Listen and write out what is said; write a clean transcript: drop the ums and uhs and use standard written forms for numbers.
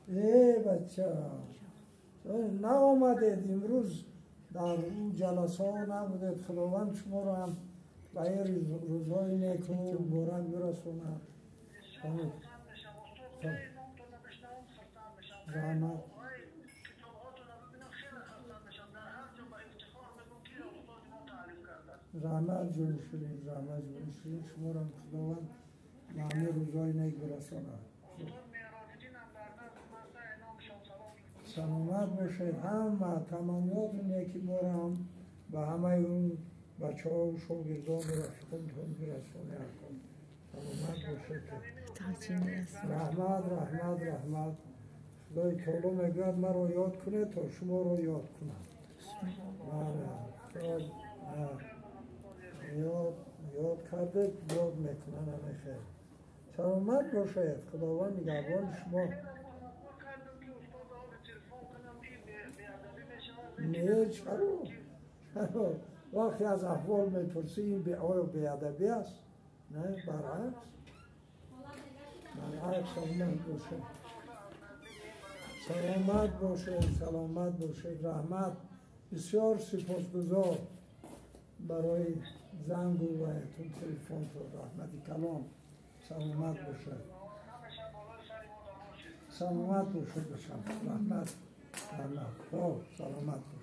Э бача, наомадед имрӯз, дар ӯ ҷаласаҳо набудед. Худованд шуморо ҳам ба ин рӯзҳои неку муборак бирасонад. Раҳмат. Раҳмат ҷони ширин, раҳмат ҷони ширин. Шуморо худованд ба ҳамин рӯзҳои нек бирасонад. Саломат бошед. Ҳама таманниёти неки моро ҳам ба ҳамаи он бачаҳо, шогирдону рафиқонтон бирасонед. Саломат бошед. Раҳмат, раҳмат, раҳмат. Худои таоло мегӯяд: маро ёд кунед, то шуморо ёд кунам. Ёд кардед, ёд мекунанд. Ҳамин хел. Саломат бошед. Худованд нигаҳбони шумо. Не, чаро? Чаро? Вақте аз аҳвол мепурсӣ, ин оё беадабӣ аст? Не, баръакс. Баръакс. Саломат бошед. Саломат бошед, саломат бошед. Раҳмат. Бисёр сипосгузор барои зангу ва телефонтон. Раҳмати калон. Саломат бошед. Саломат бошед бошам. Раҳмат. Раҳмат. Хоб, саломат бошед.